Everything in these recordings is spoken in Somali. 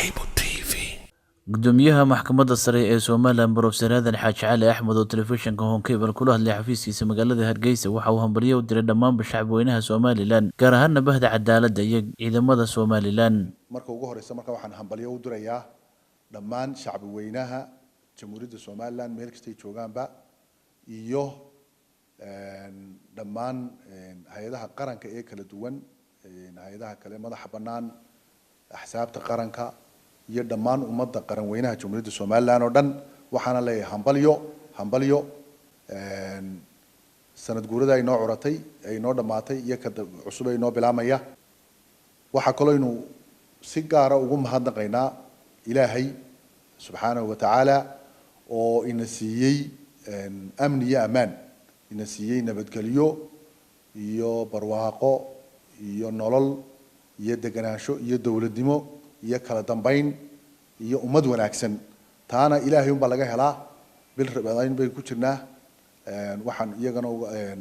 Cable TV. Gudoomiyaha Maxkamadda Sare ee Somaliland, Professor Aadan Xaaji Cali Axmed, oo telefishinka Horn Cable kula hadlay xafiiskiisa magaalada Hargeysa, waxa uu hambalyo u diray dhammaanba shacabweynaha Somaliland, gaar ahaana bahda cadaaladda iyo ciidamada Somaliland. Marka ugu horeysa marka waxaan hambalyo u dirayaa dhammaan shacbi weynaha Jamhuuriyadda Somaliland meel kastay joogaanba, iyo dhammaan hay-adaha qaranka ee kala duwan, hay-adaha kale madaxa bannaan, axsaabta qaranka iyo dhammaan ummadda qaran weynaha Jamhuuriyadda Somaliland oo dhan. Waxaana leeyahay hambalyo, hambalyo sanad guurada ay noo curatay, ay noo dhammaatay iyo ka cusub ay noo bilaamaya. Waxaa kaloo aynu si gaara ugu mahadnaqaynaa Ilaahay subxaanahu wa tacaala oo ina siiyey amni iyo ammaan, ina siiyey nabadgelyo iyo barwaaqo iyo nolol iyo deganaansho iyo dowladnimo iyo kala dambeyn iyo ummad wanaagsan. Taana Ilaahay unbaa laga helaa. Bil Ramadaan bay ku jirnaa. Waxaan iyagana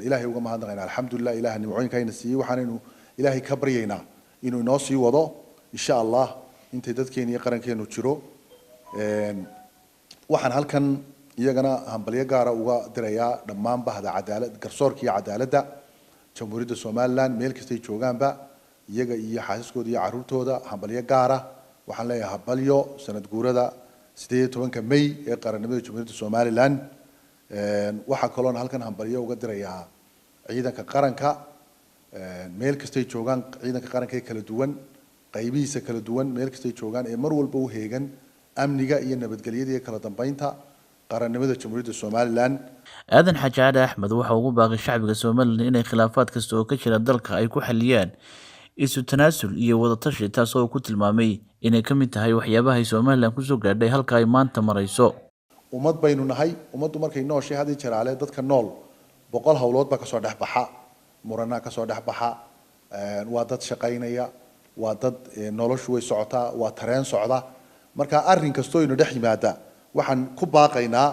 Ilaahay uga mahadnaqaynaa, alxamdulilah, Ilaha nimcooyinka ina siiyey. Waxaanaynu Ilaahay ka baryaynaa inuu inoo sii wado, insha Allah, intay dadkeena iyo qarankeenu jiro. Waxaan halkan iyagana hambalyo gaara uga dirayaa dhammaan bahda cadaalad, garsoorka iyo cadaaladda Jamhuuriyadda Somaliland meel kastay joogaanba, iyaga iyo xaasaskooda iyo caruurtooda. Hambalyo gaara waxaan leeyahay, hambalyo sanad guurada 18-ka May ee qarannimada Jamhuuriyadda Somaliland. Waxaa kaloon halkan hambalyo uga dirayaa ciidanka qaranka meel kastay joogaan, ciidanka qaranka ee kala duwan, qaybihiisa kala duwan, meel kastay joogaan, ee mar walba u heegan amniga iyo nabadgelyada iyo kala dambeynta qarannimada Jamhuuriyadda Somaliland. Aadan Xaaji Cali Axmed waxa ugu baaqay shacbiga Somaliland inay khilaafaad kasta oo ka jira dalka ay ku xaliyaan isu tanaasul iyo wadatashi, taas oo uu ku tilmaamay inay ka mid tahay waxyaabaha ay Somaliland kusoo gaadhay halka ay maanta marayso. Ummad baynu nahay. Ummaddu markay nooshay, had iyo jeer dadka nool 100 hawlood baa kasoo dhex baxa, muranaa kasoo dhex baxa. Waa dad shaqaynaya, waa dad noloshu way socotaa, waa tareen socda. Marka arrin kastoo inu dhex yimaada, waxaan ku baaqaynaa,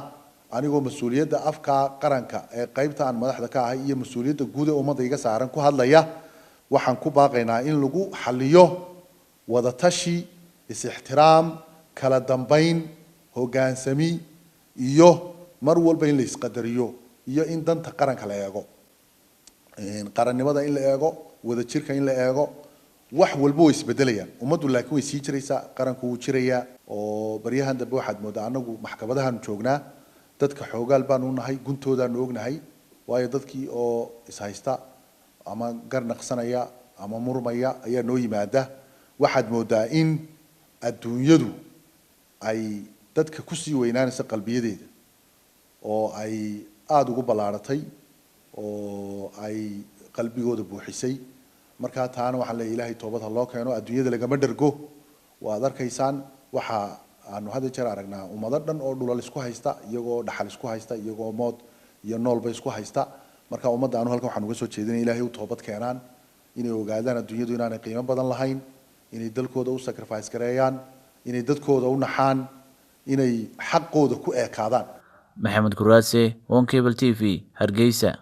anigoo mas-uuliyadda afka qaranka ee qaybta aan madaxda ka ahay iyo mas-uuliyadda guud ee ummadda iga saaran ku hadlaya, waxaan ku baaqaynaa in lagu xaliyo wadatashi, is-ixtiraam, kala dambayn, hoggaansami iyo mar walba in la isqadariyo iyo in danta qaranka la eego, qarannimada in la eego, wadajirka in la eego. Wax walba way isbedelayaan, ummaddu laakiin way sii jiraysaa, qaranku wuu jirayaa. Oo baryahan dambe waxaad moodaa, annagu maxkamadahaanu joognaa, dadka xoogaal baanu nahay, guntoodaanu ognahay, waayo dadkii oo ishaysta ama gar naqsanaya ama murmaya ayaa noo yimaada. Waxaad moodaa in adduunyadu ay dadka kusii weynaanaysa qalbiyadeeda oo ay aada ugu ballaaratay oo ay qalbigooda buuxisay. Markaa taana waxaan leeyahay, Ilaahay toobad ha loo keeno, adduunyada lagama dhergo. Waad arkaysaan, waxa aanu had iyo jeer aragnaa ummado dhan oo dhulal isku haysta, iyagoo dhaxal isku haysta, iyagoo mood iyo noolba isku haysta. Marka ummadda anu halkan waxaan uga soo jeedinaya Ilaahay u toobad keenaan, inay ogaadaan adduunyadu inaanay qiimo badan lahayn, inay dalkooda u sacrifice gareeyaan, inay dadkooda u naxaan, inay xaqooda ku eekaadaan. Maxamed Kuraase, Horn Cable TV, Hargeysa.